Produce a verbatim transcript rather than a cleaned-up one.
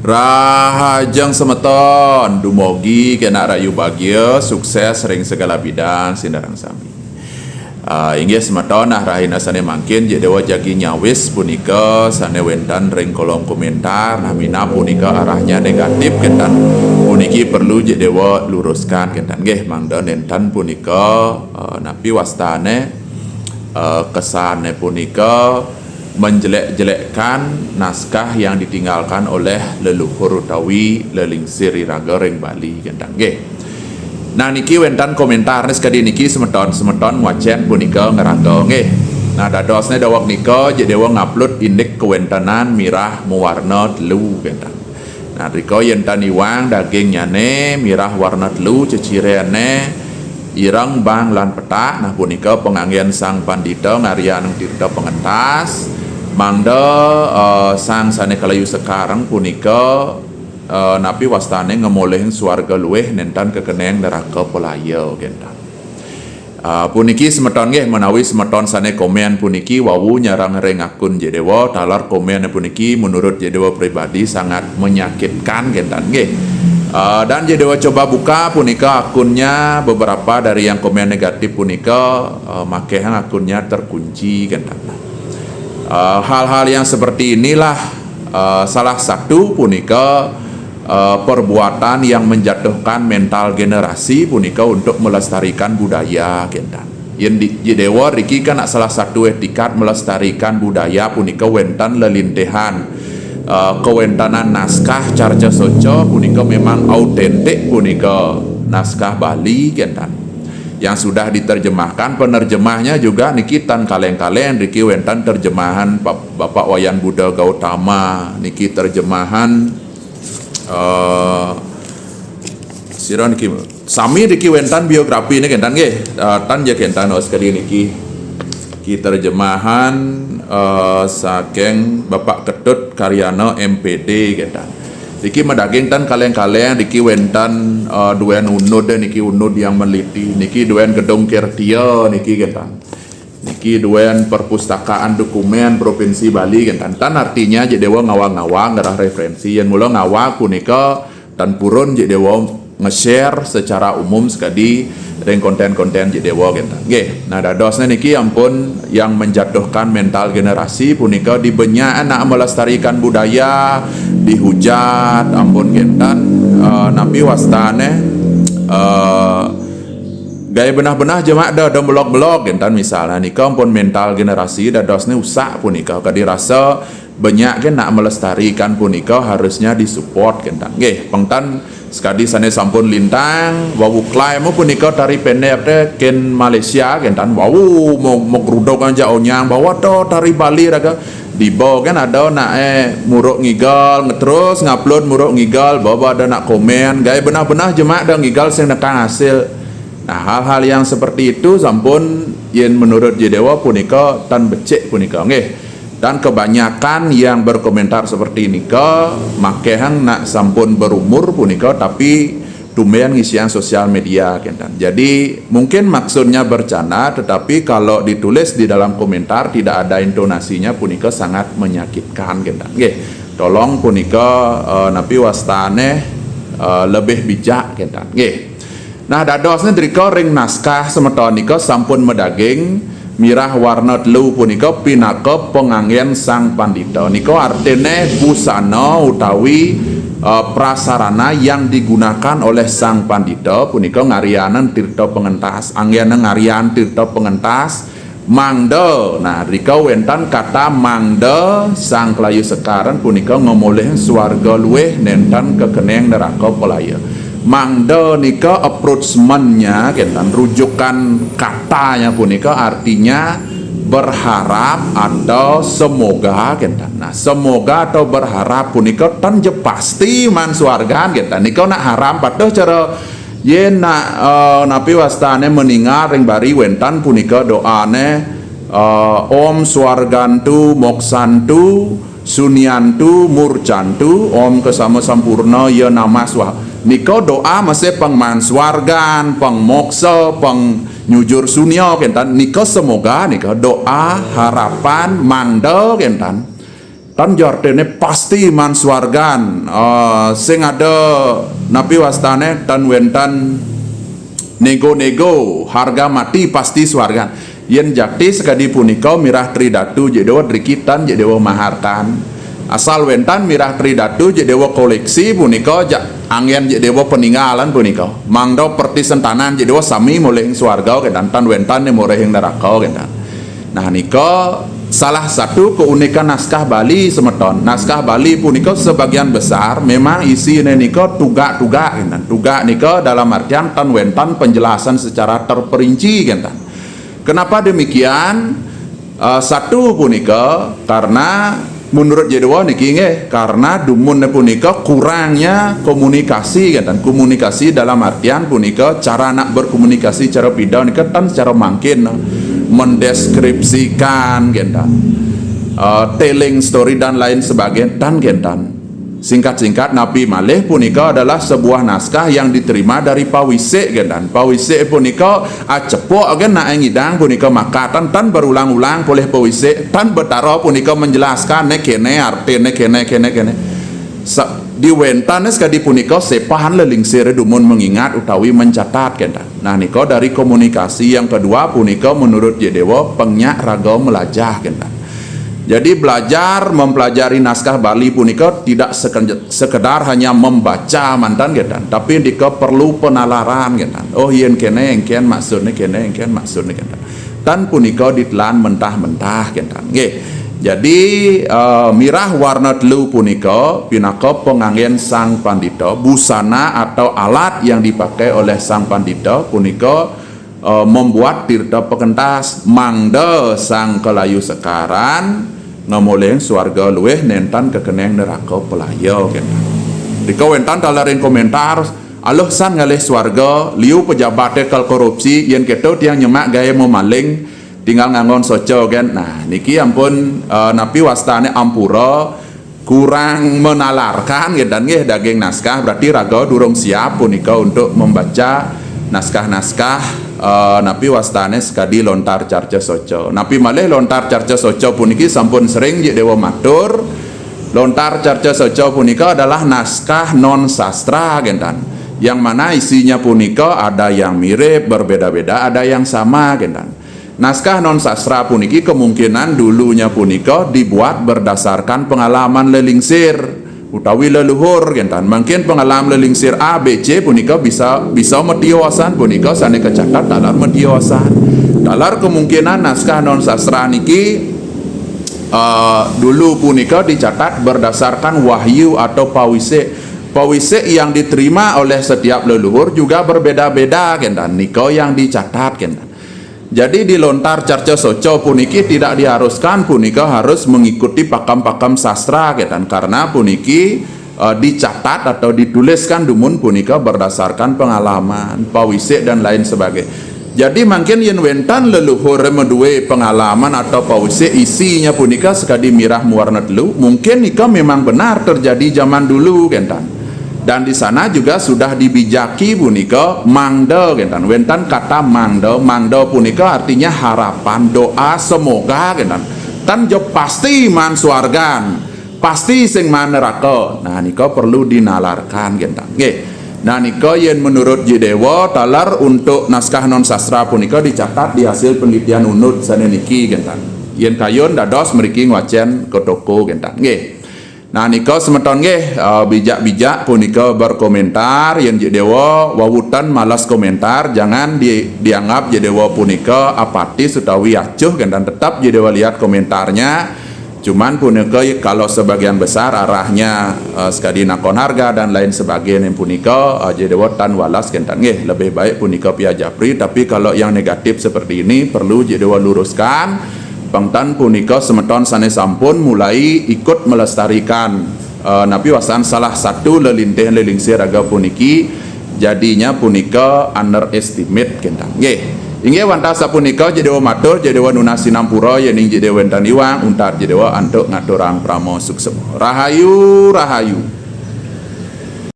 Rahajeng semeton, dumogi kenak rahayu bagia, sukses ring segala bidang, sinareng sami. Ah, inggih semeton, nah rahina sane mangkin Jik Dewa jagi nyawis punika sane wenten ring kolom komentar. Nah, minab punika arahnya negatif, kenten. Puniki perlu Jik Dewa luruskan, kenten. Nggih, mangda nenten punika, eh, napi wastane, eh, kesane punika menjelek-jelekkan naskah yang ditinggalkan oleh leluhur utawi lelingsir iraga ring Bali, kenten. Nggih. Nah, niki wenten komentar nih sekadi niki, semeton-semeton ngwacen punika ngraga, nggih. Nah, dadosne daweg nika Jik Dewa ngupload indik kawentenan mirah mawarna telu, kenten. Nah, rika yen tan iwang dagingnyane mirah warna telu, cecirene ireng, bang lan petak. Nah, punika panganggen Sang Pandita ngaryanang tirta pangentas. Mangda, eh, sang sane kalayu sekareng punika, eh, napi wastane ngemolihing swarga luih nenten kekeneng neraka pelaya, kenten. Ah, puniki semeton nggih, menawi semeton sane komen puniki wau nyareng ring akun Jik Dewa, taler komen puniki menurut Jik Dewa pribadi sangat menyakitkan, kenten nggih. Ah, dan Jik Dewa coba buka punika akunnya, beberapa dari yang komen negatif punika, ah, makehang akunnya terkunci, kenten. Ah, hal-hal yang seperti inilah, ah, salah satu punika, eh, perbuatan yang menjatuhkan mental generasi punika untuk melestarikan budaya, kenten. Yen di, Jik Dewa riki kan salah satu etikat melestarikan budaya punika wenten lelintihan, eh, kawentenan naskah carca soca punika memang autentik punika naskah Bali, kenten. Yang sudah diterjemahkan, penerjemahnya juga niki tan kaleng-kaleng, riki wenten terjemahan Bap-, Bapak Wayan Buddha Gautama, niki terjemahan, eh, sira niki sami niki wenten biografine, kenten nggih. Eh, tan ya kenten, oh, sekadi niki. Ki terjemahan, eh, saking Bapak Ketut Karyana M P D, kenten. Niki madaging tan kaleng-kaleng, niki wenten, eh, duen unud, niki unud yang meneliti, niki duen gedung Kirtia, niki kenten. Niki duen perpustakaan dokumen Provinsi Bali, kenten. Tan artinya Jik Dewa ngawa-ngawa ngerah referensi. Yen mula ngawa punika tan purun Jik Dewa nge-share secara umum sekadi ring konten-konten Jik Dewa, kenten. Nggih. Nah, dadosne niki ampun yang menjatuhkan mental generasi punika dibenyak anak melestarikan budaya, dihujat, ampun kenten, eh, napi wastane, eh, gaya benah-benah jemak da, da melog-melog, kenten misalnya. Nika ampun mental generasi dadosne usak punika. Kadi rasa benyak ke nak melestarikan punika harusnya disupport, kenten. Nggih, pengtan sekadi sane sampun lintang, wau klaim punika tari pendek te ken Malaysia, kenten. Wau mo-, mogruduk aja onyang, bawa to tari Bali raga. Diba kan ada nak, eh, muruk ngigal, ngeterus ngupload muruk ngigal, bawa ada nak komen, gaya benah-benah jemak da ngigal sing nekang hasil. Nah, hal-hal yang seperti itu sampun yen menurut Jik Dewa punika tan becik punika, nggih. Dan kebanyakan yang berkomentar seperti nika makehang nak sampun berumur punika, tapi tumben ngisiang sosial media, kenten. Jadi, mungkin maksudnya bercanda, tetapi kalau ditulis di dalam komentar tidak ada intonasinya punika sangat menyakitkan, kenten. Nggih, tolong punika, eh, napi wastane, eh, lebih bijak, kenten. Nggih. Nah, dadosne drika ring naskah semeton nika sampun madaging mirah warna telu punika pinaka panganggen Sang Pandita. Nika artine busana utawi, eh, prasarana yang digunakan oleh Sang Pandita punika ngaryanan tirta pengentas, anggena ngaryan tirta pengentas, mangda. Nah, rika wenten kata mangda Sang Kelayu Sekaran punika ngemolih swarga luih nenten kekeneng neraka pelaya. Mangda nika approachment-nya, kenten, rujukan katanya punika artinya berharap atau semoga, kenten. Nah, semoga atau berharap punika tan ja pasti maan swargan, kenten. Nika nak harap patuh cara yen nak, eh, napi wastane meninggal ring Bali wenten punika doane, eh, Om Swargantu Moksantu Suniantu Murcantu Om Kesama Sampurna Ya Namah Swaha. Nika doa masih pang maan swargan, pang moksa, pang nyujur sunya, kenten. Nika semoga, nika doa, harapan, mangda, kenten. Tan jo artine pasti maan suargan. Eh, sing ada napi wastane tan wenten nego-nego, harga mati pasti suargan. Yen jakti sakadi punika mirah Tri Datu jek dewa drikitan jek dewa maharkan. Asal wenten mirah Tri Datu jek dewa koleksi punika jak anggen jek dewa peninggalan punika. Mangda pertisentanan jek dewa sami moleh ing suarga kedan tan wenten ne moleh ing neraka kedan. Nah, nika salah satu keunikan naskah Bali semeton. Naskah Bali punika sebagian besar memang isine nika tugak-tugak kedan. Tugak nika dalam artian tan wenten penjelasan secara terperinci kedan. Kenapa demikian? Eh, satu punika karena menurut jek dewa niki nggih, karena dumun punika kurangnya komunikasi kedan. Komunikasi dalam artian punika cara nak berkomunikasi cara pida nika tan secara mangkin mendeskripsikan kedan. Eh, telling story dan lain sebagainya tan kedan. Singkat-singkat, napi malih punika adalah sebuah naskah yang diterima dari pawisik kedan. Pawisik punika acepok gen nak ngidang punika makatan tan berulang-ulang poleh pawisik tan betara punika menjelaskan ne kene artine kene kene kene. Sa-, di wenten ne sekadi punika sepahan lelingsir dumun mengingat utawi mencatat kedan. Nah, nika dari komunikasi yang kedua punika menurut jek dewa pengnyak raga melajah kedan. Jadi belajar mempelajari naskah Bali punika tidak seke-, sekedar hanya membaca mantan kedan, tapi nika perlu penalaran kedan. Oh, yen kene engken maksudne kene engken maksudne kedan. Tan punika ditelan mentah-mentah kedan. Nggih. Jadi eh, mirah warna telu punika pinaka penganggen sang pandita, busana atau alat yang dipakai oleh sang pandita punika eh, membuat tirta pekentas mangda sang kalayu sekaran ngemoleh suarga luwih nenten kekeneng neraka pelaya kedan. Nika wenten taler ring komentar, aluh san ngalih suarga, liu pejabate kal korupsi, yen keto tiang nyemak gae memaling, tinggal nganggon soca gen. Nah, niki ampun eh, napi wastane ampura kurang menalarkan kedan nggih daging naskah, berarti raga durung siap punika untuk membaca naskah-naskah eh, napi wastane sekadi lontar carca soca. Napi malih lontar carca soca puniki sampun sering jek dewa matur. Lontar carca soca punika adalah naskah non sastra kedan. Yang mana isinya punika ada yang mirip, berbeda-beda, ada yang sama kedan. Naskah non sastra puniki kemungkinan dulunya punika dibuat berdasarkan pengalaman lelingsir utawi leluhur kedan. Mungkin pengalaman lelingsir A, B, C punika bisa bisa matiosan punika sane kacatat taler matiosan. Taler kemungkinan naskah non sastra niki eh, dulu punika dicatat berdasarkan wahyu atau pawisik. Pawisik yang diterima oleh setiap leluhur juga berbeda-beda kedan. Nika yang dicatat kedan. Jadi di lontar carca soca puniki tidak diharuskan punika harus mengikuti pakem-pakem sastra kedan, karena puniki eh, dicatat atau dituliskan dumun punika berdasarkan pengalaman, pawisik dan lain sebagainya. Jadi mungkin yen wenten leluhur madue pengalaman atau pawisik isinya punika sekadi mirah muarna telu, mungkin nika memang benar terjadi zaman dulu kedan. Dan di sana juga sudah dibijaki punika mangda kedan. Wenten kata mangda, mangda punika artinya harapan, doa, semoga kedan. Tan jo pasti maan suargan, pasti sing maan neraka. Nah, nika perlu dinalarkan kedan. Nggih. Nah, nika yen menurut jek dewa taler untuk naskah non sastra punika dicatat di hasil penelitian unut sane niki kedan. Yen kayun dados mriki ngwacen ke toko kedan. Nggih. Nah, nika semeton nggih, eh, bijak-bijak punika berkomentar, yen jek dewa wawutan malas komentar, jangan di, dianggap jek dewa punika apatis utawi acuh kedan, tetap jek dewa lihat komentarnya. Cuman punika kalau sebagian besar arahnya eh, sekadi nakon harga dan lain sebagainya punika eh, jek dewa tan walas kedan nggih, lebih baik punika pia japri, tapi kalau yang negatif seperti ini perlu jek dewa luruskan. Pang tan punika semeton sane sampun mulai ikut melestarikan eh, napi wastan salah satu lelintih lelingsir raga puniki, jadinya punika underestimate kedan. Nggih. Inggih wantah sapunika jek dewa matur, jek dewa nunas sinampura yening jek dewa wenten iwang, untat jek dewa antuk ngaturang parama suksema. Rahayu, rahayu.